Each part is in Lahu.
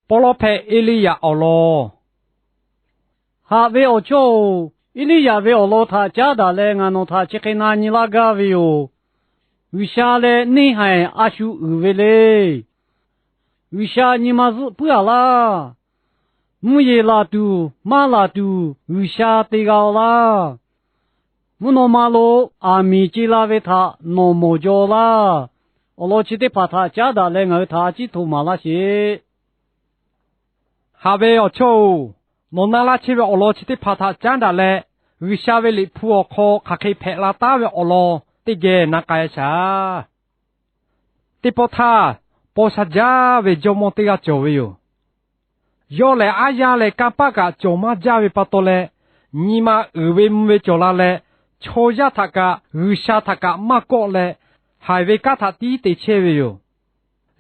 Pawˇlawˇhpehꞈ Eˇliˇyaꞈ awˬ lawn. Haꞈ ve awˬ chawˇ-oˬ, Eˇliˇyaꞈ ve awˬ lawn htaꞈ caˉ daꞈ leh ngaˬ nawˬ htaꞈ chi hk'e na nyi laˇ gaˇ ve yoˬ. G'uiˬsha leh neˇhaiˬ a shu uiˍ ve le. G'uiˬsha nyi ma zuhˆ puiˉ-a laˇ. Mvuhˇ yeˬ laˬ tuˬ maˇ laˬ tuˬ G'uiˬsha te g'a-aw laˇ. Mvuhˇ naw ma lo aˬ miˍ ce la ve htaꞈ nawˬ mawˬ jaw laˇ. Awˬ lawn chi teˇ hpaˍ htaꞈ caˉ daꞈ leh ngaˬ hui htaꞈ a ciˉ htoꞈ maˍ laˇ sheˍ. Haꞈ ve awˬ chawˇ-oˬ, nawˬ na laˇ chehˇ ve awˬ lawn chi teˇ hpaˍ htaꞈ caˉ daꞈ leh, G'uiˬsha ve Liꞈ hpu awˬ hk'aw hk'aˬ hk'e hpehꞈ la taˉ ve awˬ lawn teˇ geh na k'ai shaˍ. Teˇ pawˆ htaˇ, paw sha jaˇ ve jawˇmawˇ teˇ g'aˇ cawˬ ve yoˬ. Yawˇ lehˬ, aˉ yaˇ leh kanˇ paˆ kaꞈ cawˬ maˇ jaˇ ve pa taw leh, nyi ma uiˍ ve mvuh ve cawˬ la leh, chaw yaˇ htaꞈ kaꞈ G'uiˬsha htaꞈ kaꞈ maˇ kawˆ leh, haiˬ ve kanˉ htaꞈ tiˉ te chehˇ ve yoˬ.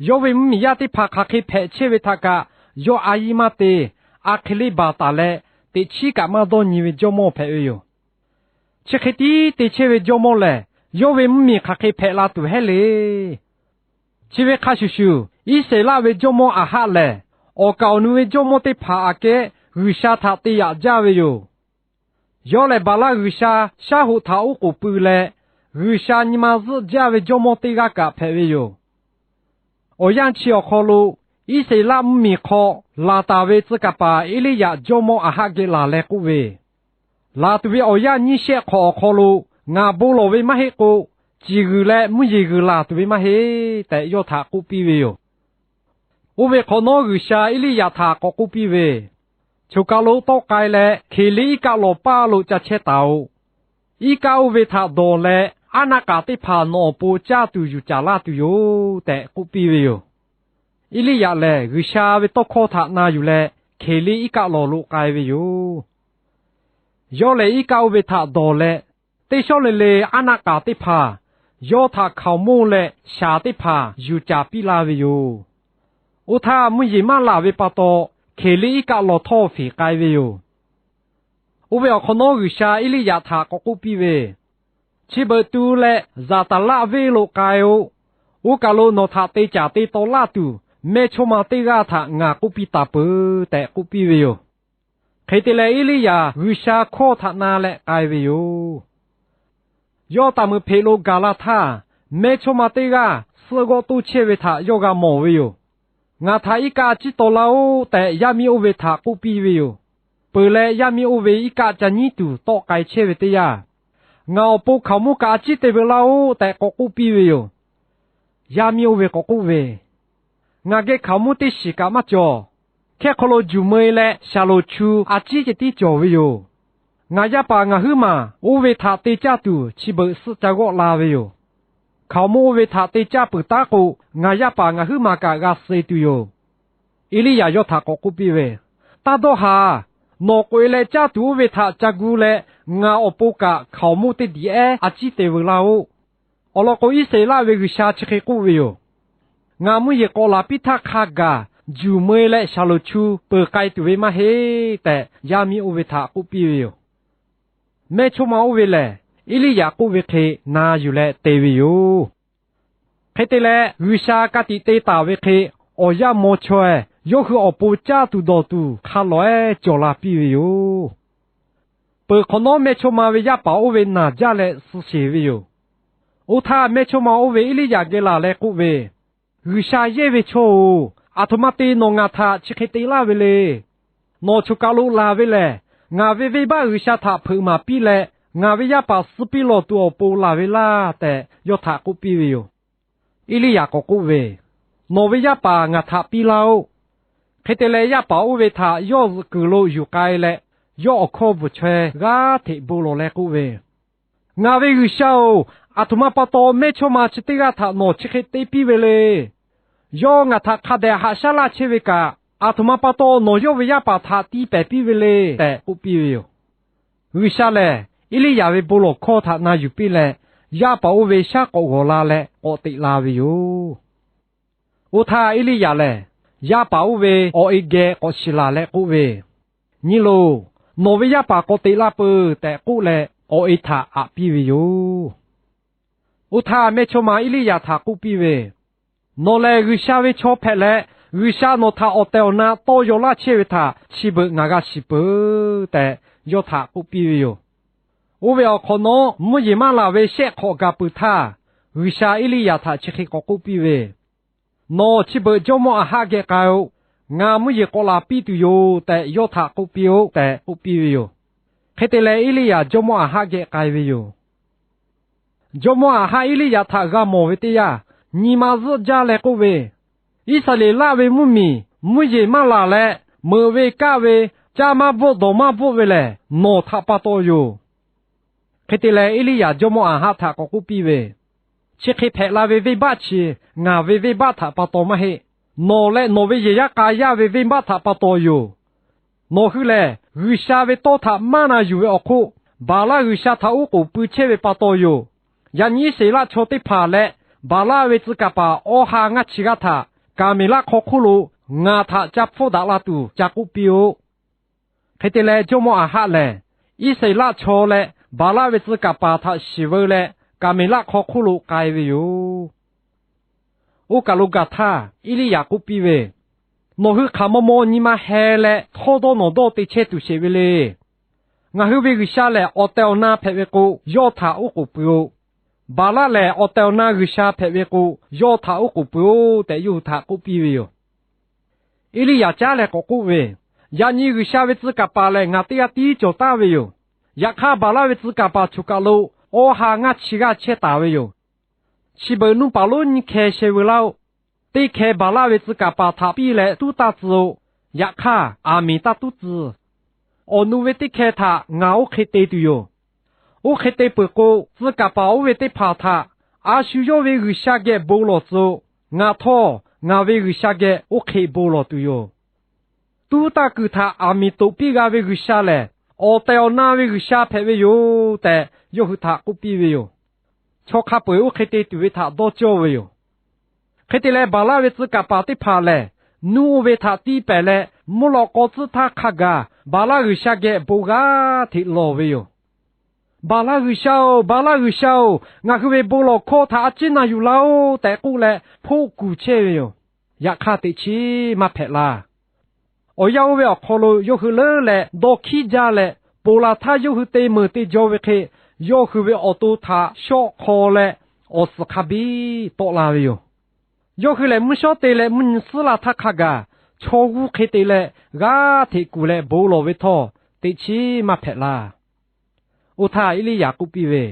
Yawˇ ve mvuhˇmiˬ yaˇ teˇ hpaˍ hk'aˬ hk'e hpehꞈ chehˇ ve htaꞈ kaꞈ yawˇ a yiˇ maˇ te, a hk'e leˇ baˬ taˍ leh, teꞈ chiˉ kaꞈ maˇ dawˇ nyi ve jawˇmawˇ hpehꞈ ve yoˬ. Chi hk'e tiˉ te chehˇ ve jawˇmawˇ lehˬ, yawˇ ve mvuhˇmiˬ hk'aˬ hk'e hpehꞈ la tuˬ hehˉ le. Chi ve hk'a shuˍ shuˍ, Iˉsaˍreˍlaˆ ve jawˇmawˇ Aˍhaˆ lehˬ, awˬ kaˍ awˬ nu ve jawˇmawˇ teˇ hpaˍ aꞈ kehˉ G'uiˬsha htaꞈ te yaꞈ jaˇ ve yoˬ. Yawˇ lehˬ, Baˍlaˆ g'uiˬsha shaˉ hoꞈ htaꞈ oˉ k'oˍ pui leh, G'uiˬsha nyi ma zuhˆ jaˇ ve jawˇmawˇ teˇ g'aˇ kaꞈ hpehꞈ ve yoˬ. Awˬ yanˇ chi awˬ hk'aw lo, Iˉsaˍreˍlaˆ mvuhˇmiˬ hk'aw laˬ taˍ ve tcuh kaˍ paˍ Eˇliˇyaꞈ jawˇmawˇ Aˍhaˆ geh laˬ leh k'oˆ ve, Laˬ tuˬ ve awˬ yanˇ nyiˇ shehˆ hk'awꞈ awˬ hk'aw lo ngaˬ bon lawˬ ve maˇ heˆ k'o, ciˬ g'uiˬ leh mvuhˇ yeˬ g'uiˬ laˬ tuˬ ve maˇ heˆ tehꞈ yawˇ htaꞈ k'oˆ piˇ ve yoˬ. Oˇ ve hk'awꞈ nawˉ, G'uiˬsha Eˇliˇyaꞈ htaꞈ k'awꞈ k'oˆ piˇ ve, Choˬ kaˬ lo tawˆ k'ai leh, Hkeˍliˇ iˉ kaˆ lawˬ paˇ lo ca chehˇ taˍ-oꞈ. Iˉ kaˆ oˇ ve htaꞈ dawˬ leh, aˉ naˆ k'aˍ teˇ hpaˍ nawˬ awˬ pon caˇ tuˬ yuˬ caˍ laˇ tuˬ yoˬ tehꞈ k'oˆ piˇ ve yoˬ. Eˇliˇyaꞈ lehˬ, G'uiˬsha ve tawˇ hkawˇ htaꞈ na yuˬ leh, Hkeˍliˇ iˉ kaˆ lawˬ lo k'ai ve yoˬ. Yawˇ lehˬ, iˉ kaˆ oˇ ve htaꞈ dawˬ leh, teˇ shawˉ le le aˉ naˆ k'aˍ teˇ hpaˍ yawˇ htaꞈ hkaoˍmonˇ leh shaˍ teˇ hpaˍ yuˬ caˍ piˇ la ve yoˬ. Oˇ htaˇ, mvuhˇ yeˬ maˇ laˬ ve pa taw, Hkeˍliˇ iˉ kaˆ lawˬ htawˇ feˍ k'ai ve yoˬ. Oˇ ve awˬ hk'awꞈ nawˉ, G'uiˬsha Eˇliˇyaꞈ htaꞈ k'awꞈ k'oˆ piˇ ve, Chi beuꞈ tu leh Zaˍtaˍlaˆ venˇ lo k'ai-o. Oˇ kaˬ lo nawˬ htaꞈ te caˍ te taw laˇ tuˬ, mehˇchawˇma teˇ g'aˇ htaꞈ ngaˬ k'oˆ piˇ taˍ peuˬ tehꞈ k'oˆ piˇ ve yoˬ. Hk'e te leh, Eˇliˇyaꞈ G'uiˬsha hkawˇ htaꞈ na leh k'ai ve yoˬ. Yawˇ taˍ meuꞈ hpeꞈ lo gaˬ la htaˇ, mehˇchawˇma teˇ g'aˇ suhˆ g'awˆ toˇ chehˇ ve htaꞈ yawˇ g'a mawˬ ve yoˬ. Ngaˬ htaꞈ iˉ kaˆ ciˉ taw laˇ-oˆ tehꞈ, yaˇ miˇ oˇ ve htaꞈ k'oˆ piˇ ve yoˬ. Peuˬ leh, yaˇ miˇ oˇ ve iˉ kaˆ ca nyiˉ tuˬ tawˆ k'ai chehˇ ve teˇ yanˇ, Ngaˬ awˬ pon hkaoˍmonˇ kaꞈ a ciˉ te veu laˇ-oˆ tehꞈ k'awꞈ k'oˆ piˇ ve yoˬ. Yaˇ miˇ oˇ ve k'awꞈ k'oˆ ve, Ngaˬ geh hkaoˍmonˇ teˇ shiˍ kaꞈ maˇ cawˬ. Hkehˇ hk'aw lo juˬ meu-e leh shaˍlonˍ chu a ciˉ ceh tiˉ cawˬ ve yoˬ. Ngaˬ yaˇ paˍ ngaˬ huiˉ maˬ oˇ ve htaꞈ te caˇ tuˬ chi beuꞈ suhˆ ca g'awˆ la ve yoˬ. Hkaoˍmonˇ oˇ ve htaꞈ te caˇ peuˬ taˉ k'o, ngaˬ yaˇ paˍ ngaˬ huiˉ maˬ kaꞈ g'a suh-e tuˬ yoˬ. Eˇliˇyaꞈ yawˇ htaꞈ k'awꞈ k'oˆ piˇ ve, Taˇ dawˇ haˍ. Nawˬ k'oꞈ-e leh caˇ tuˬ oˇ ve htaꞈ ca gu leh, ngaˬ awˬ pon kaꞈ hkaoˍmonˇ teˇ diˬ ehˉ a ciˉ te veu laˇ-oˆ. Awˬ lawn k'o, Iˉsaˍreˍlaˆ ve G'uiˬsha chi hk'e k'oˆ ve yoˬ. Ngaˬ mvuhˇ yeˬ k'awꞈ laˬ piˇ htaˇ hk'a gaˬ, juˬ meu-e leh shaˍlonˍ chu peuˬ k'ai tuˬ ve maˇ heˆ tehꞈ, yaˇ miˇ oˇ ve htaꞈ k'oˆ piˇ ve yoˬ. Mehˇchawˇma oˇ ve lehˬ, Eˇliˇyaꞈ k'oˆ ve hk'e na yuˬ leh te ve yoˬ. Hk'e te leh, G'uiˬsha ka tiꞈ te taˍ ve hk'e, awˬ yanˇ maw chaweh yawˇ hui awˬ pon caˇ tuˬ dawˬ tuˬ hk'a lawˬ-ehˉ cawˬ la piˇ ve yoˬ. Peuˬ hk'awꞈ nawˉ, mehˇchawˇma ve yaˇ paˍ oˇ ve naˬ jaˇ leh suh sheˍ ve yoˬ. Oˇ htaˇ, mehˇchawˇma oˇ ve Eˇliˇyaꞈ geh laˬ leh k'oˆ ve, G'uiˬsha yehˇ ve chaw-oˬ, aˬ htoꞈ ma te nawˬ ngaˬ htaꞈ chi hk'e te laˇ ve le. Nawˬ choˬ kaˬ lo laˬ ve lehˬ, ngaˬ ve venˇbaˆ G'uiˬsha htaꞈ hpeuꞈ maˍ piˇ leh, ngaˬ ve yaˇ paˍ suh piˇ lawˬ tuˬ awˬ pon laˬ ve laˇ tehꞈ, yawˇ htaꞈ k'oˆ piˇ ve yoˬ. Eˇliˇyaꞈ k'awꞈ k'oˆ ve, Nawˬ ve yaˇ paˍ ngaˬ htaꞈ piˇ laˇ-oˆ. Hk'e te leh, yaˇ paˍ oˇ ve htaꞈ yawˇ zuhꞈ kuiˬ lo yuˬ k'ai leh, yawˇ awˬ hkawˇ bvuhˬ chaweh g'aˇ hteꞈ bon lawˬ leh k'oˆ ve, Ngaˬ ve G'uiˬsha-oˬ, aˬ htoꞈ ma pa taw mehˇchawˇma chi teˇ g'aˇ htaꞈ nawˬ chi hk'e te piˇ ve le. Yawˇ ngaˬ htaꞈ hk'a dehꞈ haꞈ shaˉ laˇ chehˇ ve kaꞈ, aˬ htoꞈ ma pa taw nawˬ yawˇ ve yaˇ paˍ htaꞈ tiˇ pehˍ piˇ ve le tehꞈ k'oˆ piˇ ve yoˬ. G'uiˬsha lehˬ, Eˇliˇyaꞈ ve bon lawˬ hkawˇ htaꞈ na yuˬ piˇ leh, yaˇ paˍ oˇ ve shaˉ k'awꞈ g'awˬ la leh k'awꞈ teꞈ la ve yoˬ. Oˇ htaˇ, Eˇliˇyaꞈ lehˬ yaˇ paˍ oˇ ve awˬ e geh k'awꞈ shiˍ laˬ leh k'oˆ ve, Nyi loˬ, nawˬ ve yaˇ paˍ k'awꞈ teꞈ la peuˬ tehꞈ k'oˆ leh, awˬ e htaꞈ aꞈ piˇ ve yoˬ. Oˇ htaˇ, mehˇchawˇma Eˇliˇyaꞈ htaꞈ k'oˆ piˇ ve, Nawˬ lehˬ G'uiˬsha ve chaw hpehꞈ leh, G'uiˬsha nawˬ htaꞈ awˬ tehˬ awˬ na tawˇ yaw laˇ chehˇ ve htaꞈ chi beuꞈ ngaˬ g'a shiˍ peuˬ tehꞈ, yawˇ htaꞈ k'oˆ piˇ ve yoˬ. Oˇ ve awˬ hk'awꞈ nawˉ, mvuhˇ yeˬ maˇ laˬ ve shehˆ hk'awꞈ gaˬ peuˬ htaˇ, G'uiˬsha Eˇliˇyaꞈ htaꞈ chi hk'e k'awꞈ k'oˆ piˇ ve, Nawˬ chi beuꞈ jawˇmawˇ Aˍhaˆ geh k'ai-o. Ngaˬ mvuhˇ yeˬ k'awꞈ laˬ piˇ tuˬ yoˬ tehꞈ, yawˇ htaꞈ k'oˆ piˇ-oˆ tehꞈ k'oˆ piˇ ve yoˬ. Hk'e te leh, Eˇliˇyaꞈ jawˇmawˇ Aˍhaˆ geh k'ai ve yoˬ. Jawˇmawˇ Aˍhaˆ Eˇliˇyaꞈ htaꞈ g'a mawˬ ve teˇ yanˇ, nyi ma zuhˆ jaˇ leh k'oˆ ve, Iˉsaˍreˍlaˆ ve mvuhˇmiˬ mvuhˇ yeˬ maˇ laˬ leh, meuꞈ ve kaˆ ve, caˇ maˇ bvuhˆ dawˬ maˇ bvuhˆ ve lehˬ, nawˬ htaꞈ pa taw yoˬ. Hk'e te leh, Eˇliˇyaꞈ jawˇmawˇ Aˍhaˆ htaꞈ k'awꞈ k'oˆ piˇ ve, Chi hk'e hpehꞈ la ve venˇbaˆ chi ngaˬ ve venˇbaˆ htaꞈ pa taw maˇ heˆ. Nawˬ leh nawˬ ve yehˬ yaˇ k'a yaˇ ve venˇbaˆ htaꞈ pa taw yoˬ. Nawˬ hui lehˬ, G'uiˬsha ve tawˇ htaꞈ maˇ na yuˬ ve awˬ hk'oˆ, Baˍlaˆ g'uiˬsha htaꞈ oˉ k'oˍ pui chehˇ ve pa taw yoˬ. Yaꞈ nyi Iˉsaˍreˍlaˆ chaw teˇ hpaˍ leh Baˍlaˆ ve tcuh kaˍ paˍ Awˇha ngaˇ chi g'aˇ htaꞈ Kaˍmeˍlaˆ hk'aw hk'oˆ lo ngaˬ htaꞈ ca hpfuhˇ daꞈ la tuˬ ca k'oˆ piˇ-oˆ. Hk'e te leh, jawˇmawˇ Aˍhaˆ lehˬ, Iˉsaˍreˍlaˆ chaw leh Baˍlaˆ ve tcuh kaˍ paˍ htaꞈ shiˍ veu leh, Kaˍmeˍlaˆ hk'aw hk'oˆ lo k'ai ve yoˬ. Oˇ kaˬ lo gaˬ htaˇ, Eˇliˇyaꞈ k'oˆ piˇ ve, Nawˬ hui hk'aˬ maw maw nyi ma heh leh htawˇ dawˇ nawˬ dawˇ te chehˇ tuˬ sheˍ ve le. Ngaˬ hui ve G'uiˬsha lehˬ, awˬ tehˬ awˬ na hpehꞈ ve k'o, yawˇ htaꞈ oˉ k'oˍ pui-oˆ. Baˍlaˆ lehˬ, awˬ tehˬ awˬ na g'uiˬsha hpehꞈ ve k'o, yawˇ htaꞈ oˉ k'oˍ pui-oˆ tehꞈ, yawˇ hui htaꞈ k'oˆ piˇ ve yoˬ. Eˇliˇyaꞈ caˉ leh k'awꞈ k'oˆ ve, Yaꞈ nyi G'uiˬsha ve tcuh kaˍ paˍ lehˬ, ngaˬ teˇ g'aˇ tiˉ cawˬ taˍ ve yoˬ. Yaꞈ hk'aˇ, Baˍlaˆ ve tcuh kaˍ paˍ choˬ kaˬ lo Awˇha ngaˇ chi g'aˇ chehˇ taˍ ve yoˬ. Chi beuꞈ nuˇ paˍ lonˉ nyiˇ hkeh sheh veu laˇ-oˆ. Teˇ hkeh Baˍlaˆ ve tcuh kaˍ paˍ htaꞈ piˇ leh tuˉ taˇ tcuh-oˆ. Yaꞈ hk'aˇ, aˬ miˍ taˇ tuˉ tcuh. Awˬ nu ve teˇ hkeh htaꞈ ngaˬ oˇ hk'e te tuˬ yoˬ. Oˇ hk'e te peuˬ k'o, tcuh kaˍ paˍ oˇ ve teˇ hpaˍ htaꞈ a shu yawˇ ve G'uiˬsha geh bon lawˬ tcuh-oˆ. Ngaˬ htawˇ, ngaˬ ve G'uiˬsha geh oˇ hk'e bon lawˬ tuˬ yoˬ. Tuˉ taˇ kuiˬ htaꞈ aˬ miˍ toꞈ piˇ g'a ve G'uiˬsha lehˬ, awˬ tehˬ awˬ na ve G'uiˬsha hpehꞈ ve yoˬ tehꞈ, yawˇ hui htaꞈ k'oˆ piˇ ve yoˬ. Chaw hk'a peu-eˬ oˇ hk'e te tuˬ ve htaꞈ dawˇ cawˇ ve yoˬ. Hk'e te leh, Baˍlaˆ ve tcuh kaˍ paˍ teˇ hpaˍ lehˬ, nuˇ oˇ ve htaꞈ tiˇ pehˍ leh, mvuhˇ lawꞈ k'aw tcuhˆ htaˇ hk'a gaˬ Baˍlaˆ g'uiˬsha geh bon g'aˇ hteꞈ lawˬ ve yoˬ. Baˍlaˆ g'uiˬsha-oˬ, Baˍlaˆ g'uiˬsha-oˬ, ngaˬ hui ve bon lawˬ hkawˇ htaꞈ a ciˉ na yuˬ laˇ-oˆ tehꞈ k'oˆ leh, hpoˆ kuˬ chehˇ ve yoˬ. Yaꞈ hk'aˇ, teꞈ chiˉ maˇ hpehꞈ la. Awˬ yanˇ oˇ ve awˬ hk'aw lo yawˇ hui leuˉ leh dawˇ hkiˉ jaˇ leh, ponˬ laˬ htaˇ yawˇ hui te meuˬ te jaw ve hk'e, yawˇ hui ve awˬ to htaꞈ shawˆ hk'aw leh awˬ suhˍ hk'a biˇ tawˆ la ve yoˬ. Yawˇ hui lehˬ, mvuhˇ shawˉ te leh mvuhˇ nyi suhˉ la htaˇ hk'a gaˬ, chaw g'uˇ hk'e te leh g'aˇ hteꞈ kuˬ leh bon lawˬ ve htawˇ, teꞈ chiˉ maˇ hpehꞈ la. Oˇ htaˇ Eˇliˇyaꞈ k'oˆ piˇ ve,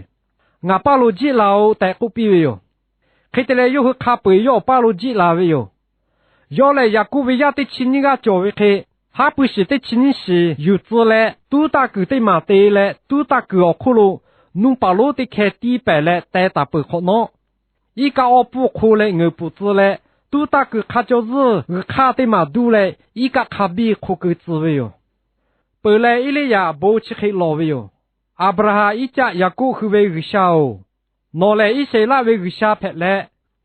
Ngaˬ paˇ lo jiˆ laˬ-oꞈ tehꞈ k'oˆ piˇ ve yoˬ. Hk'e te leh, yawˇ hui hk'a peu-eˬ yawˇ awˬ paˇ lo jiˆ la ve yoˬ. Yawˇ lehˬ, Yaˍkoˆ ve yaˇ teˇ chi nyiˇ g'aˇ cawˬ ve hk'e, haˉ pui shiˍ teˇ chi nyiˇ shiˍ yuˬ tcuh leh, tuˉ taˇ kuiˬ teˇ maˬ te leh, tuˉ taˇ kuiˬ awˬ hk'oˆ lo nuˇ paˍ lonˉ teˇ hkeh tiˇ pehˍ leh teh taˍ peuˬ hk'awꞈ nawˉ, iˉ kaˆ awˇ pfuhˇ hk'o leh ngeuˍ pfuhˍ tcuh leh, tuˉ taˇ kuiˬ hk'a caw zuhˇ g'uiˬ hk'aˇ teˇ maˬ duˇ leh, iˉ kaˆ hk'a biˇ hk'o keu tcuh ve yoˬ. Peuˬ leh, Eˇliˇyaꞈ bon chi hk'e lawˬ ve yoˬ. Aˍbraˍhanˍ, Iˉcaˆ, Yaˍkoˆ hui ve G'uiˬsha-oˬ, nawˬ lehˬ Iˉsaˍreˍlaˆ ve G'uiˬsha hpehꞈ leh,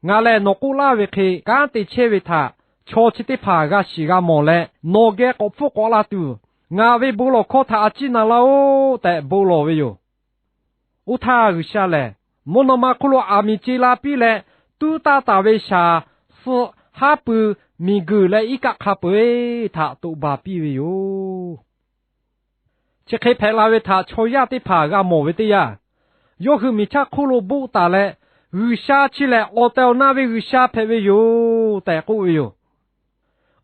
ngaˬ lehˬ nawˬ k'oˆ laˇ ve hk'e kanˉ te chehˇ ve htaꞈ chaw chi teˇ hpaˍ g'a shiˍ g'a mawˬ leh, nawˬ geh k'awꞈ hpfuhˆ k'awꞈ la tuˬ, ngaˬ ve bon lawˬ hkawˇ htaꞈ a ciˉ na laˇ-oˆ tehꞈ bon lawˬ ve yoˬ. Oˇ htaˇ G'uiˬsha lehˬ, mvuhˇ naw ma hk'oˆ lo aˬ miˍ ce la piˇ leh, tuˉ taˇ taˍ ve shaˍ, suhˆ, haˉ pui, miˬguiˬ leh iˉ kaˆ hk'a peu-eˬ htaꞈ toꞈ baˬ piˇ ve yoˬ. Chi hk'e hpehꞈ la ve htaꞈ chaw yaˇ teˇ hpaˍ g'a mawˬ ve teˇ yanˇ, yawˇ hui miˬ chaˇ hk'oˆ lo boˆ taˍ leh, G'uiˬsha chi lehˬ awˬ tehˬ awˬ na ve G'uiˬsha hpehꞈ ve yoˬ tehꞈ k'oˆ ve yoˬ.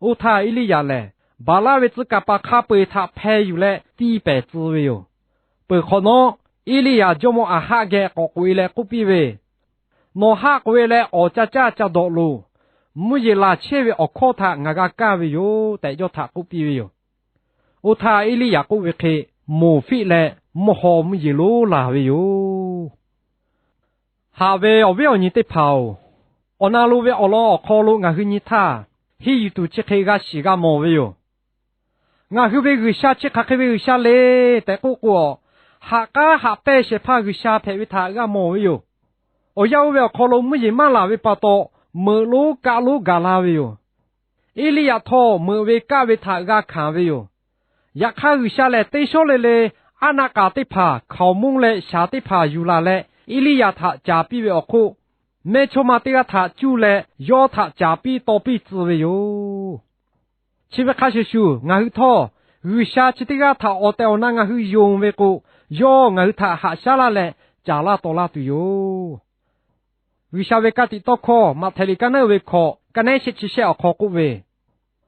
Oˇ htaˇ Eˇliˇyaꞈ lehˬ, Baˍlaˆ ve tcuh kaˍ paˍ hk'a peu-eˬ htaꞈ hpeh yuˬ leh tiˇ pehˍ tcuh ve yoˬ. Peuˬ hk'awꞈ nawˉ, Eˇliˇyaꞈ jawˇmawˇ Aˍhaˆ geh k'awꞈ k'oꞈ-e leh k'oˆ piˇ ve, Nawˬ haˆ k'oꞈ-e leh awˍ ca caˇ ca dawꞈ loˬ. Mvuhˇ yeˬ laˬ chehˇ ve awˬ hkawˇ htaꞈ ngaˬ g'a kaˇ ve yoˬ tehꞈ, yawˇ htaꞈ k'oˆ piˇ ve yoˬ. Oˇ htaˇ Eˇliˇyaꞈ k'oˆ ve hk'e, moˬ fiˆ leh mvuhˇ haw mvuhˇ yeˬ lonˉ laˬ ve yoˬ. Haꞈ ve awˬ viˉ awˬ nyi teˇ hpaˍ-oˬ, awˬ na lo ve awˬ lawn awˬ hk'aw lo ngaˬ hui nyi htaˇ, henˇ yuˬ tuˬ chi hk'e g'a shiˍ g'a mawˬ ve yoˬ. Ngaˬ hui ve G'uiˬsha chi hk'aˬ hk'e ve G'uiˬsha le tehꞈ k'oˆ k'o, haꞈ k'aˉ haꞈ pehnˇ shehˍ hpaˇ G'uiˬsha hpehꞈ ve htaꞈ g'a mawˬ ve yoˬ. Awˬ yanˇ oˇ ve awˬ hk'aw lo mvuhˇ yeˬ maˇ laˬ ve pa taw, meuꞈ lonˉ kaˆ lonˉ gaˬ la ve yoˬ. Eˇliˇyaꞈ htawˇ meuꞈ ve kaˆ ve htaꞈ g'a hkanˍ ve yoˬ. Yaꞈ hk'aˇ, G'uiˬsha lehˬ teˇ shawˉ le le aˉ naˆ k'aˍ teˇ hpaˍ hkaoˍmonˇ leh shaˍ teˇ hpaˍ yuˬ laˬ leh, Eˇliˇyaꞈ htaꞈ caˍ piˇ ve awˬ hk'oˆ, mehˇ chawˇ ma teˇ g'aˇ htaꞈ cuˇ leh yawˇ htaꞈ caˍ piˇ taw piˇ tcuh ve yoˬ. Chi ve hk'a shuˍ shuˍ, ngaˬ hui htawˇ G'uiˬsha chi teˇ g'aˇ htaꞈ awˬ tehˬ awˬ na ngaˬ hui yonˍ ve k'o, yawˇ ngaˬ hui htaꞈ haꞈ shaˉ laˇ leh caˍ laˇ taw laˇ tuˬ yoˬ. G'uiˬsha ve ka tiꞈ tawˇ hkawˇ Maꞈhtehˍ liꞈ ka naˉ uiˍ ve hkawꞈ, ka nehˉ shehˆ chi shehˆ awˬ hk'aw k'oˆ ve,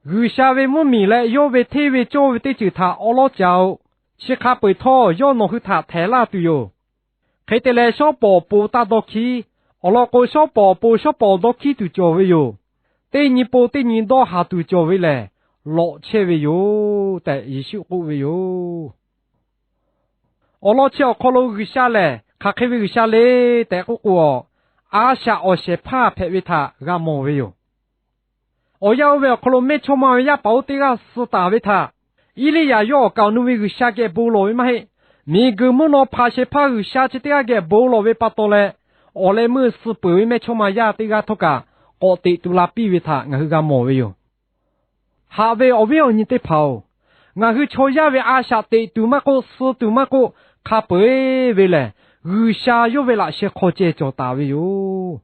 G'uiˬsha ve mvuhˇmiˬ leh yawˇ ve hteˇ ve cawˇ ve teˇ ceuˬ htaꞈ awˉ lawˉ caˍ-oꞈ. Chi hk'a peu-eˬ htawˇ yawˇ nawˬ hui htaꞈ htehˍ laˇ tuˬ yoˬ. Hk'e te leh, shawˉ pawˍ awˬ pon taˇ dawˇ hkiˉ. Awˬ lawn k'o, shawˉ pawˍ awˬ pon shawˉ pawˍ dawˇ hkiˉ tuˬ cawˬ ve yoˬ. Teˇ nyi pon teˇ nyi dawˇ haˍ tuˬ cawˬ ve lehˬ, lawꞈ chehˇ ve yoˬ tehꞈ Yeˍsuˆ k'oˆ ve yoˬ. Awˬ lawn chi awˬ hk'aw lo G'uiˬsha lehˬ hk'aˬ hk'e ve G'uiˬsha le tehꞈ k'oˆ k'o, a shaꞈ awˬ shehˍ hpaˇ hpehꞈ ve htaꞈ g'a mawˬ ve yoˬ. Awˬ yanˇ oˇ ve awˬ hk'aw lo mehˇ chawˇ ma ve yaˇ paˍ oˇ teˇ g'aˇ suh taˍ ve htaꞈ Eˇliˇyaꞈ yawˇ awˬ kaˍ awˬ nu ve G'uiˬsha geh bon lawˬ ve maˇ heˆ. Miˬguiˬ mvuhˇ naw hpanˍ shehˍ hpaˇ G'uiˬsha chi teˇ g'aˇ geh bon lawˬ ve pa taw leh, awˬ leh meuˇ suh peuˬ ve mehˇ chawˇ ma yaˇ teˇ g'aˇ htawˇ kaꞈ k'awꞈ teꞈ tu la piˇ ve htaꞈ ngaˬ hui g'a mawˬ ve yoˬ. Haꞈ ve awˬ viˉ awˬ nyi teˇ hpaˍ-oˬ, ngaˬ hui chaw yaˇ ve a shaꞈ teꞈ tuˬ maˇ k'oˆ, suh tuˬ maˇ k'oˆ, hk'a peu-eˬ ve lehˬ, G'uiˬsha yawˇ ve laꞈ sheh hk'aw ceh cawˬ taˍ ve yoˬ.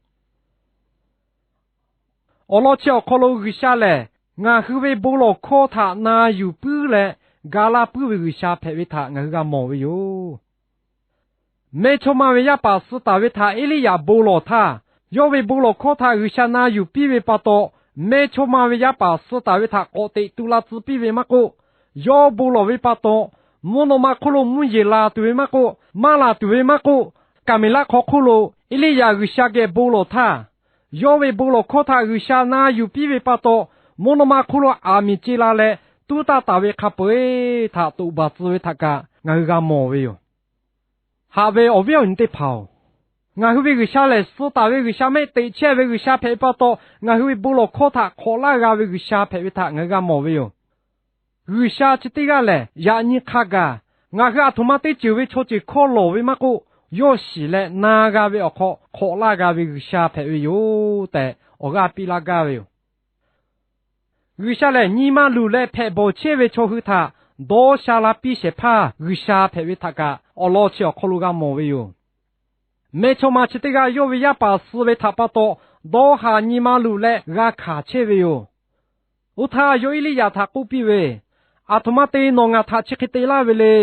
Awˬ lawn chi awˬ hk'aw lo G'uiˬsha lehˬ, ngaˬ hui ve bon lawˬ hkawˇ htaꞈ na yuˬ puiˉ leh ga laˇ puiˉ ve G'uiˬsha hpehꞈ ve htaꞈ ngaˬ hui g'a mawˬ ve yoˬ. Mehˇ chawˇ ma ve yaˇ paˍ suh taˍ ve htaꞈ Eˇliˇyaꞈ bon lawˬ htaˇ, yawˇ ve bon lawˬ hkawˇ htaꞈ G'uiˬsha na yuˬ piˇ ve pa taw, mehˇ chawˇ ma ve yaˇ paˍ suh taˍ ve htaꞈ k'awꞈ teꞈ tu la tcuh piˇ ve maˇ k'oˆ, yawˇ bon lawˬ ve pa taw, mvuhˇ naw ma hk'oˆ lo mvuhˇ yeˬ laˬ tuˬ ve maˇ k'oˆ, maˇ laˬ tuˬ ve maˇ k'oˆ, Kaˍmeˍlaˆ hk'aw hk'oˆ lo Eˇliˇyaꞈ G'uiˬsha geh bon lawˬ htaˇ, yawˇ ve bon lawˬ hkawˇ htaꞈ G'uiˬsha na yuˬ piˇ ve pa taw, mvuhˇ naw ma hk'oˆ lo aˬ miˍ ce la leh tuˉ taˇ taˍ ve hk'a peu-eˬ htaꞈ toꞈ baˬ tcuh ve htaꞈ kaꞈ ngaˬ hui g'a mawˬ ve yoˬ. Haꞈ ve awˬ viˉ awˬ nyi teˇ hpaˍ-oˬ, ngaˬ hui ve G'uiˬsha lehˬ, suh taˍ ve G'uiˬsha mehˆ teꞈ chehˇ ve G'uiˬsha hpehꞈ ve pa taw, ngaˬ hui ve bon lawˬ hkawˇ htaꞈ hk'awꞈ laˇ g'a ve G'uiˬsha hpehꞈ ve htaꞈ ngaˬ hui g'a mawˬ ve yoˬ. G'uiˬsha chi teˇ g'aˇ lehˬ, yaꞈ nyi hk'a gaˬ ngaˬ hui aˬ htoꞈ ma teˇ ceuˬ ve chaw ceuˬ hkawˇ lawˬ ve maˇ k'oˆ, yawˇ shiˍ leh na g'a ve awˬ hk'aw hk'awꞈ laˇ g'a ve G'uiˬsha hpehꞈ ve yoˬ tehꞈ awˬ g'aˇ piˇ laˇ gaˇ ve yoˬ. G'uiˬsha lehˬ, nyi ma luˬ leh hpehꞈ bawˬ chehˇ ve chaw hui htaꞈ dawˇ sha la piˇ shehˍ hpaˇ G'uiˬsha hpehꞈ ve htaꞈ kaꞈ awˬ lawn chi awˬ hk'aw lo g'a mawˬ ve yoˬ. Mehˇchawˇma chi teˇ g'aˇ yawˇ ve yaˇ paˍ suh ve htaꞈ pa taw, dawˇ haˍ nyi ma luˬ leh g'a hkanˍ chehˇ ve yoˬ. Oˇ htaˇ, yawˇ Eˇliˇyaꞈ htaꞈ k'oˆ piˇ ve, Aˬ htoꞈ ma te nawˬ ngaˬ htaꞈ chi hk'e te laˇ ve le.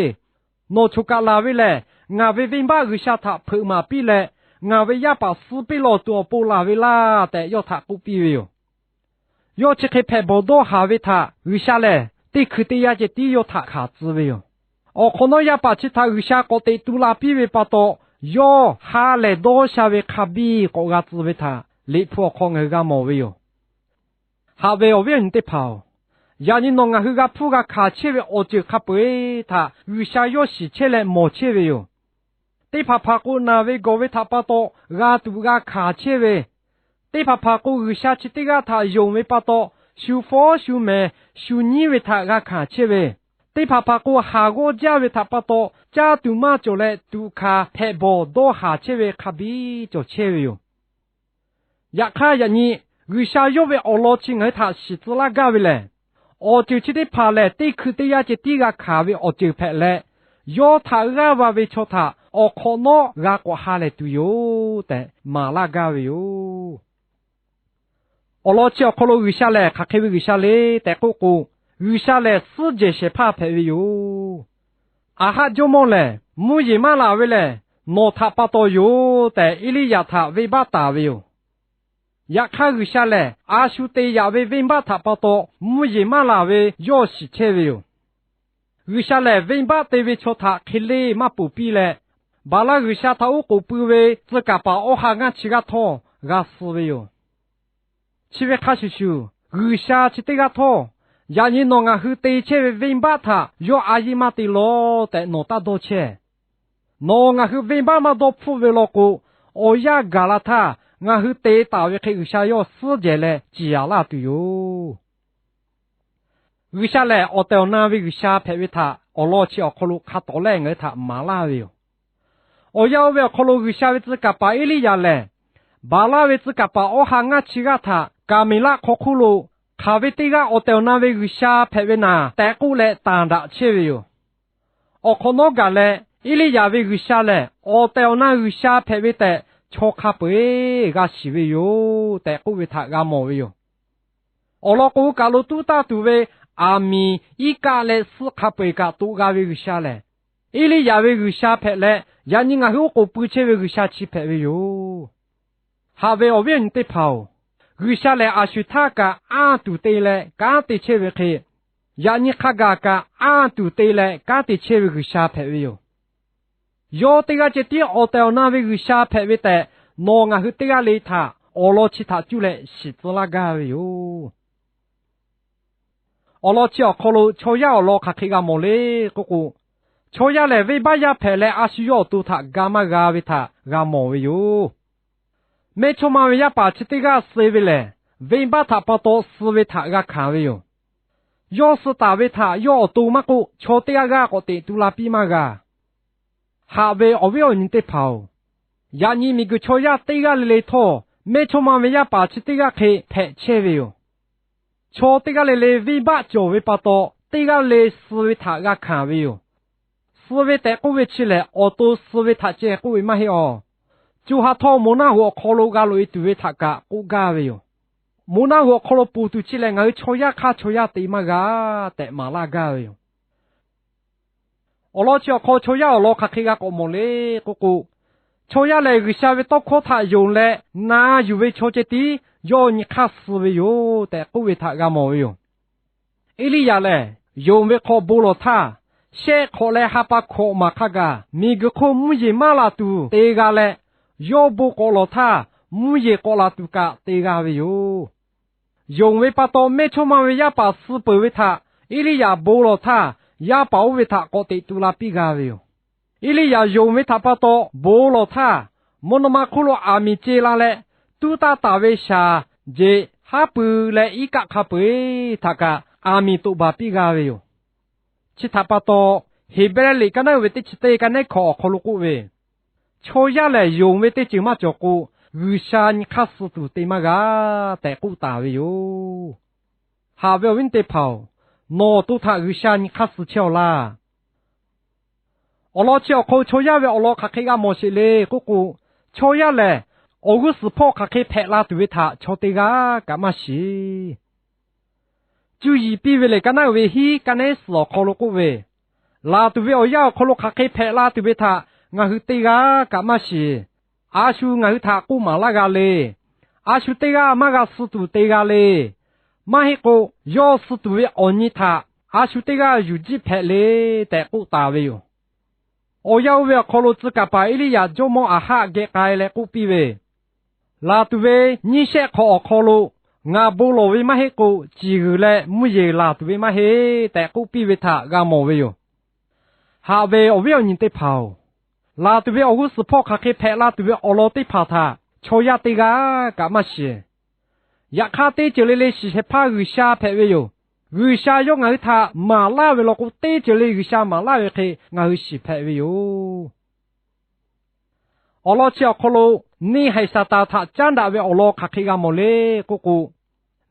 Nawˬ choˬ kaꞈ laˬ ve lehˬ, ngaˬ ve venˇbaˆ G'uiˬsha htaꞈ hpeuꞈ maˍ piˇ leh, ngaˬ ve yaˇ paˍ suh piˇ lawˬ tuˬ awˬ pon laˬ ve laˇ tehꞈ, yawˇ htaꞈ k'oˆ piˇ ve yoˬ. Yawˇ chi hk'e hpehꞈ bawˬ dawˇ haˍ ve htaꞈ G'uiˬsha lehˬ, teˇ hkui teˇ yanˇ ceh tiˉ yawˇ htaꞈ hkanˍ tcuh ve yoˬ. Awˬ hk'awꞈ nawˉ, yaˇ paˍ chi htaꞈ G'uiˬsha k'awꞈ teꞈ tu la piˇ ve pa taw, yawˇ ha lehˬ dawˇ sha ve hk'a biˇ k'awꞈ g'a tcuh ve htaꞈ Liꞈ hpu awˬ hk'aw ngaˬ hui g'a mawˬ ve yoˬ. Haꞈ ve awˬ viˉ awˬ nyi teˇ hpaˍ-oˬ, yaꞈ nyi nawˬ ngaˬ hui g'a hpuˇ g'a hkanˍ chehˇ ve awˬ ceuˬ hk'a peu-eˬ htaꞈ G'uiˬsha yawˇ shiˍ chehˇ leh mawˬ chehˇ ve yoˬ. Teˇ hpaˍ hpaˍ k'o, naˬ ve gawˬ ve htaꞈ pa taw g'a tuꞈ g'a hkanˍ chehˇ ve, teˇ hpaˍ hpaˍ k'o, G'uiˬsha chi teˇ g'aˇ htaꞈ yonˍ ve pa taw, shu fawˉ shu mehˍ shu nyiˉ ve htaꞈ g'a hkanˍ chehˇ ve, teˇ hpaˍ hpaˍ k'o, haˍ g'awˇ jaˇ ve htaꞈ pa taw, caˇ tuˬ maˇ cawˬ leh tuꞈ hkanˍ hpehꞈ bawˬ dawˇ haˍ chehˇ ve hk'a biˇ cawˬ chehˇ ve yoˬ. Yaꞈ hk'aˇ, yaꞈ nyi G'uiˬsha yawˇ ve awˬ lawn chi ngaˬ hui htaꞈ shiˍ tcuh laˇ gaˇ ve lehˬ, awˬ ceuˬ chi teˇ hpaˍ lehˬ, teˇ hkui teˇ yanˇ ceh tiˉ g'a hkanˍ ve awˬ ceuˬ hpehꞈ leh, yawˇ htaꞈ g'aˇ va ve chaw htaꞈ awˬ hk'awꞈ nawˉ g'a k'awꞈ ha lehˬ tuˬ yoˬ tehꞈ maˍ laˇ gaˇ ve yoˬ. Awˬ lawn chi awˬ hk'aw lo G'uiˬsha lehˬ, hk'aˬ hk'e ve G'uiˬsha le tehꞈ k'oˆ k'o, G'uiˬsha lehˬ suhˉ jehˬ shehˍ hpaˇ hpehꞈ ve yoˬ. Aˍhaˆ jawˇmawˇ lehˬ, mvuhˇ yeˬ maˇ laˬ ve lehˬ, nawˬ htaꞈ pa taw yoˬ tehꞈ, Eˇliˇyaꞈ htaꞈ venˇbaˆ taˍ ve yoˬ. Yaꞈ hk'aˇ, G'uiˬsha lehˬ a shu te yaꞈ ve venˇbaˆ htaꞈ pa taw mvuhˇ yeˬ maˇ laˬ ve yawˇ shiˍ chehˇ ve yoˬ. G'uiˬsha lehˬ, venˇbaˆ te ve chaw htaꞈ hk'e leˇ maˇ ponˬ piˇ leh, Baˍlaˆ g'uiˬsha htaꞈ oˉ k'oˍ pui ve tcuh kaˍ paˍ awˇ ha ngaˇ chi g'aˇ htawˇ g'a suh ve yoˬ. Chi ve hk'a shuˍ shuˍ, G'uiˬsha chi teˇ g'aˇ htawˇ, yaꞈ nyi nawˬ ngaˬ hui te chehˇ ve venˇbaˆ htaꞈ yawˇ a yiˇ maˇ te lawˬ tehꞈ nawˬ taˇ dawˇ chehˇ. Nawˬ ngaˬ hui venˇbaˆ maˇ dawˇ hpfuhˆ ve law k'o, awˬ yanˇ gaˬ la htaˇ ngaˬ hui te taˍ ve hk'e G'uiˬsha yawˇ suhˉ jehˬ leh ciˍ yanˍ laˇ tuˬ yoˬ. G'uiˬsha lehˬ, awˬ tehˬ awˬ na ve G'uiˬsha hpehꞈ ve htaꞈ awˬ lawn chi awˬ hk'aw lo hk'a tawˍ lehˆ ngaˬ hui htaꞈ maˍ laˇ ve yoˬ. Awˬ yanˇ oˇ ve awˬ hk'aw lo G'uiˬsha ve tcuh kaˍ paˍ Eˇliˇyaꞈ lehˬ, Baˍlaˆ ve tcuh kaˍ paˍ awˇ ha ngaˇ chi g'aˇ htaꞈ Kaˍmeˍlaˆ hk'aw hk'oˆ lo hk'aˬ ve teˇ g'aˇ awˬ tehˬ awˬ na ve G'uiˬsha hpehꞈ ve naˍ tehꞈ k'oˆ leh tanˬ daꞈ chehˇ ve yoˬ. Awˬ hk'awꞈ nawˉ gaˬ leh, Eˇliˇyaꞈ ve G'uiˬsha lehˬ awˬ tehˬ awˬ na G'uiˬsha hpehꞈ ve tehꞈ chaw hk'a peu-eˬ g'a shiˍ ve yoˬ tehꞈ k'oˆ ve htaꞈ g'a mawˬ ve yoˬ. Awˬ lawn k'o, kaˬ lo tuˉ taˇ tuˬ ve aˬ miˍ iˉ kaˆ leh suhˆ hk'a peu-eˬ kaꞈ toꞈ g'a ve G'uiˬsha lehˬ, Eˇliˇyaꞈ ve G'uiˬsha hpehꞈ leh, yaꞈ nyi ngaˬ hui oˉ k'oˍ pui chehˇ ve G'uiˬsha chi hpehꞈ ve yoˬ. Haꞈ ve awˬ viˉ awˬ nyi teˇ hpaˍ-oˬ, G'uiˬsha lehˬ aˬ shuˍ htaˇ kaꞈ anˇ tuˬ te leh kanˉ te chehˇ ve hk'e, yaꞈ nyi hk'a gaˬ kaꞈ anˇ tuˬ te leh kanˉ te chehˇ ve G'uiˬsha hpehꞈ ve yoˬ. Yawˇ teˇ g'aˇ ceh tiˉ awˬ tehˬ awˬ na ve G'uiˬsha hpehꞈ ve tehꞈ, nawˬ ngaˬ hui teˇ g'aˇ le htaꞈ awˬ lawn chi htaꞈ cuˇ leh shiˍ tcuh laˇ gaˇ ve yoˬ. Awˬ lawn chi awˬ hk'aw lo chaw yaˇ awˬ lawn hk'aˬ hk'e g'a mawˬ le k'oˆ k'o, chaw yaˇ lehˬ venˇbaˆ yaˇ hpehꞈ leh a shu yawˇ awˬ to htaꞈ ga maˇ g'a ve htaꞈ g'a mawˬ ve yoˬ. Mehˇchawˇma ve yaˇ paˍ chi teˇ g'aˇ suh ve lehˬ, venˇbaˆ htaꞈ pa taw suh ve htaꞈ g'a hkanˍ ve yoˬ. Yawˇ suh taˍ ve htaꞈ yawˇ awˬ to maˇ k'oˆ, chaw teˇ g'aˇ g'aˇ k'awꞈ teꞈ tu la piˇ maˇ g'a. Haꞈ ve awˬ viˉ awˬ nyi teˇ hpaˍ-oˬ, yaꞈ nyi miˬguiˬ chaw yaˇ teˇ g'aˇ le le htawˇ, mehˇchawˇma ve yaˇ paˍ chi teˇ g'aˇ hk'e hpehꞈ chehˇ ve yoˬ. Chaw teˇ g'aˇ le le venˇbaˆ cawˬ ve pa taw, teˇ g'aˇ le le suh ve htaꞈ g'a hkanˍ ve yoˬ. Suh ve tehꞈ k'oˆ ve chi lehˬ, awˬ to suh ve htaꞈ ceh k'oˆ ve maˇ heˆ awˬ. Co ha htawˇ moˬ naˆ hoꞈ awˬ hk'aw lo g'a loꞈ e tuˬ ve htaꞈ kaꞈ k'oˆ gaˇ ve yoˬ. Moˬ naˆ hoꞈ awˬ hk'aw lo ponˬ tuˬ chi lehˬ, ngaˬ hui chaw yaˇ hk'aˇ chaw yaˇ te maˇ g'a tehꞈ maˍ laˇ gaˇ ve yoˬ. Awˬ lawn chi awˬ hk'aw chaw yaˇ awˬ lawn hk'aˬ hk'e g'a k'awꞈ mawˬ le k'oˆ k'o, chaw yaˇ lehˬ G'uiˬsha ve tawˇ hkawˇ htaꞈ yonˍ leh na yuˬ ve chaw ceh tiˉ yawˇ nyi hk'aˇ suh ve yoˬ tehꞈ k'oˆ ve htaꞈ g'a mawˬ ve yoˬ. Eˇliˇyaꞈ lehˬ, yonˍ ve hk'aw bon lawˬ htaˇ, shehˆ hk'awꞈ leh ha pa hkawꞈ maˬ hk'a gaˬ miˬguiˬ hk'oˆ mvuhˇ yeˬ maˇ laˬ tuˬ te g'a leh, yawˇ bon k'awꞈ lawˬ htaˇ, mvuhˇ yeˬ k'awꞈ laˬ tuˬ kaꞈ te g'a ve yoˬ. Yonˍ ve pa taw mehˇchawˇma ve yaˇ paˍ suh peuˬ ve htaꞈ Eˇliˇyaꞈ bon lawˬ htaˇ, yaˇ paˍ oˇ ve htaꞈ k'awꞈ teꞈ tu la piˇ g'a ve yoˬ. Eˇliˇyaꞈ yonˍ ve htaꞈ pa taw bon lawˬ htaˇ, mvuhˇ naw ma hk'oˆ lo aˬ miˍ ce la leh, tuˉ taˇ taˍ ve shaˍ, jeꞈ, haˉ pui leh iˉ kaˆ hk'a peu-eˬ htaꞈ kaꞈ aˬ miˍ toꞈ baˬ piˇ g'a ve yoˬ. Chi htaꞈ pa taw, Heˍbrehˇ liꞈ ka naˉ uiˍ ve teˇ chi teˇ ka nehˉ hkawꞈ awˬ hk'aw lo k'oˆ ve, chaw yaˇ lehˬ yonˍ ve teˇ ceuˬ maˇ cawˬ k'o, G'uiˬsha nyi hk'aˇ suh tuˬ te maˇ g'a tehꞈ k'oˆ taˍ ve yoˬ. Haꞈ ve awˬ viˉ teˇ hpaˍ-oˬ, nawˬ awˬ to htaꞈ G'uiˬsha nyi hk'aˇ suh chehˇ-aw laˇ. Awˬ lawn chi awˬ hk'aw chaw yaˇ ve awˬ lawn hk'aˬ hk'e g'a mawˬ sheˍ le k'oˆ k'o, chaw yaˇ lehˬ awˬ g'uˇ suhˍ hpawˇ hk'aˬ hk'e hpehꞈ la tuˬ ve htaꞈ chaw teˇ g'aˇ kaꞈ maˇ shiˍ. Cuˇ yiˍ piˇ ve lehˬ, ka naˉ uiˍ ve hiˉ ka nehˉ suhˍ awˬ hk'aw lo k'oˆ ve, laˬ tuˬ ve awˬ yanˇ awˬ hk'aw lo hk'aˬ hk'e hpehꞈ la tuˬ ve htaꞈ ngaˬ hui teˇ g'aˇ kaꞈ maˇ shiˍ. A shu ngaˬ hui htaꞈ k'oˆ maˍ laˇ g'a le. A shu teˇ g'aˇ maˇ g'a suh tuˬ te g'a le. Maˇ heˆ k'o, yawˇ suh tuˬ ve awˬ nyi htaꞈ a shu teˇ g'aˇ yuˬ jiˆ hpehꞈ le tehꞈ k'oˆ taˍ ve yoˬ. Awˬ yanˇ oˇ ve awˬ hk'aw lo tcuh kaˍ paˍ Eˇliˇyaꞈ jawˇmawˇ Aˍhaˆ geh k'ai leh k'oˆ piˇ ve, Laˬ tuˬ ve nyiˇ shehˆ hk'awꞈ awˬ hk'aw lo ngaˬ bon lawˬ ve maˇ heˆ k'o, ciˬ g'uiˬ leh mvuhˇ yeˬ laˬ tuˬ ve maˇ heˆ tehꞈ k'oˆ piˇ ve htaꞈ g'a mawˬ ve yoˬ. Haꞈ ve awˬ viˉ awˬ nyi teˇ hpaˍ-oˬ, laˬ tuˬ ve awˬ g'uˇ suhˍ hpawˇ hk'aˬ hk'e hpehꞈ la tuˬ ve awˬ lawn teˇ hpaˍ htaꞈ chaw yaˇ teˇ g'aˇ kaꞈ maˇ shiˍ. Yaꞈ hk'aˇ, teˇ ceuˬ le le shiˍ shehˍ hpaˇ G'uiˬsha hpehꞈ ve yoˬ. G'uiˬsha yawˇ ngaˬ hui htaꞈ maˍ laˇ ve law k'o, teˇ ceuˬ le G'uiˬsha maˍ laˇ ve hk'e ngaˬ hui shiˍ hpehꞈ ve yoˬ. Awˬ lawn chi awˬ hk'aw lo neˇ haiˬ Saˍtanˍ htaꞈ caˉ daꞈ ve awˬ lawn hk'aˬ hk'e g'a mawˬ le k'oˆ k'o,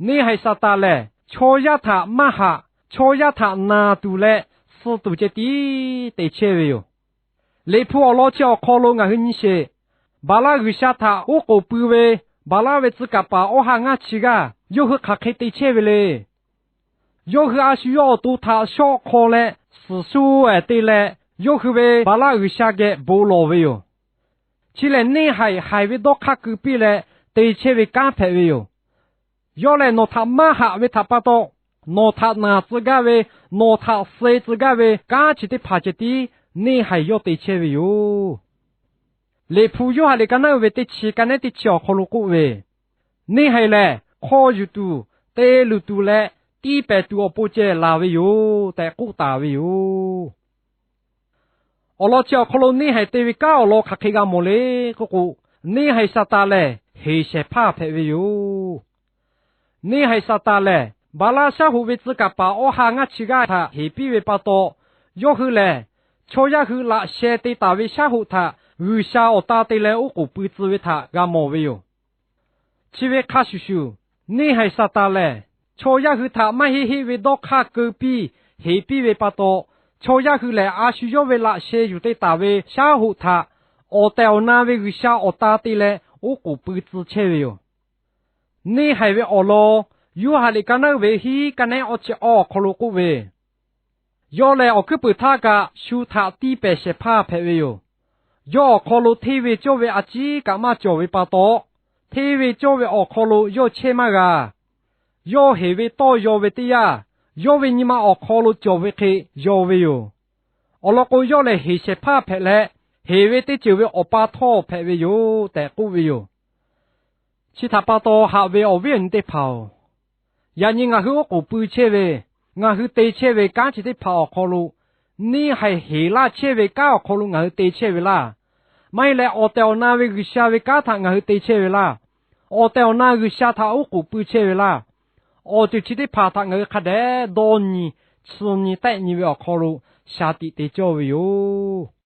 neˇ haiˬ Saˍtanˍ lehˬ chaw yaˇ htaꞈ maˇ haꞈ, chaw yaˇ htaꞈ naˬ tuˬ leh suh tuˬ ceh tiˉ te chehˇ ve yoˬ. Liꞈ hpu awˬ lawn chi awˬ hk'aw lo ngaˬ hui nyi sheˍ. Baˍlaˆ g'uiˬsha htaꞈ oˉ k'oˍ pui ve Baˍlaˆ ve tcuh kaˍ paˍ awˇ ha ngaˇ chi g'aˇ yawˇ hui hk'aˬ hk'e te chehˇ ve le. Yawˇ hui a shu yawˇ awˬ to htaꞈ shawˆ hk'aw leh suhˍ sho-ehˍ te leh, yawˇ hui ve Baˍlaˆ g'uiˬsha geh bon lawˬ ve yoˬ. Chi lehˬ, neˇ haiˬ haiˬ ve dawˇ hk'aˇ keu piˇ leh te chehˇ ve kanˉ hpehꞈ ve yoˬ. Yawˇ lehˬ, nawˬ htaꞈ maˇ haꞈ ve htaꞈ pa taw, nawˬ htaꞈ naˬ tcuh gaˇ ve, nawˬ htaꞈ suh tcuh gaˇ ve kanˉ chi teˇ hpaˍ ceh tiˉ neˇ haiˬ yawˇ te chehˇ ve yoˬ. Liꞈ hpu Yoˇhanˬ liꞈ ka naˉ uiˍ ve teˇ chi ka nehˉ teˇ chi awˬ hk'aw lo k'oˆ ve, Neˇ haiˬ lehˬ hk'aw yuˬ tuˬ, te luˬ tuˬ leh tiˇ pehˍ tuˬ awˬ pon ceh laˬ ve yoˬ tehꞈ k'oˆ taˍ ve yoˬ. Awˬ lawn chi awˬ hk'aw lo neˇ haiˬ te ve kanˉ awˬ lawn hk'aˬ hk'e g'a mawˬ le k'oˆ k'o, neˇ haiˬ Saˍtanˍ lehˬ heˍ shehˍ hpaˇ hpehꞈ ve yoˬ. Neˇ haiˬ Saˍtanˍ lehˬ, Baˍlaˆ shaˉ hoꞈ ve tcuh kaˍ paˍ awˇ ha ngaˇ chi g'aˇ htaꞈ heˍ piˇ ve pa taw, yawˇ hui lehˬ chaw yaˇ hui laꞈ sheh te taˍ ve shaˉ hoꞈ htaꞈ G'uiˬsha awˬ ta te leh oˉ k'oˍ pui tcuh ve htaꞈ g'a mawˬ ve yoˬ. Chi ve hk'a shuˍ shuˍ, neˇ haiˬ Saˍtanˍ lehˬ chaw yaˇ hui htaꞈ maˇ heˆ heˆ ve dawˇ hk'aˇ keu piˇ heˍ piˇ ve pa taw, chaw yaˇ hui lehˬ a shu yawˇ ve laꞈ sheh yuˬ te taˍ ve shaˉ hoꞈ htaꞈ awˬ tehˬ awˬ na ve G'uiˬsha awˬ ta te leh oˉ k'oˍ pui tcuh chehˇ ve yoˬ. Neˇ haiˬ ve awˬ lawn Yoˇhanˬ liꞈ ka naˉ ve hiˉ ka nehˉ awˇ chi awˇ awˬ hk'aw lo k'oˆ ve, yawˇ lehˬ awˬ hkuiˉ puiˍ htaˇ kaꞈ shu htaꞈ tiˇ pehˍ shehˍ hpaˇ hpehꞈ ve yoˬ. Yawˇ awˬ hk'aw lo hteˇ ve cawˇ ve a ciˉ kaꞈ maˇ cawˬ ve pa taw, hteˇ ve cawˇ ve awˬ hk'aw lo yawˇ chehˇ maˇ g'a. Yawˇ heˍ ve tawˇ yaw ve teˇ yanˇ, yawˇ ve nyi ma awˬ hk'aw lo cawˬ ve hk'e yaw ve yoˬ. Awˬ lawn k'o, yawˇ lehˬ heˍ shehˍ hpaˇ hpehꞈ leh, heˍ ve teˇ ceuˬ ve awˬ pa htawˇ hpehꞈ ve yoˬ tehꞈ k'oˆ ve yoˬ. Chi htaꞈ pa taw haꞈ ve awˬ viˉ awˬ nyi teˇ hpaˍ-oˬ, yaꞈ nyi ngaˬ hui oˉ k'oˍ pui chehˇ ve, ngaˬ hui te chehˇ ve kanˉ chi teˇ hpaˍ awˬ hk'aw lo, neˇ haiˬ heˍ laˇ chehˇ ve kanˉ awˬ hk'aw lo ngaˬ hui te chehˇ ve laˇ. Maˇ heˆ leh, awˬ tehˬ awˬ na ve G'uiˬsha ve kanˉ htaꞈ ngaˬ hui te chehˇ ve laˇ. Awˬ tehˬ awˬ na G'uiˬsha htaꞈ oˉ k'oˍ pui chehˇ ve laˇ. Awˬ ceuˬ chi teˇ hpaˍ htaꞈ ngaˬ hui hk'a dehꞈ dawˇ nyi, chi nyi tehˆ nyi ve awˬ hk'aw lo shaˍ tiꞈ te cawˇ ve yoˬ.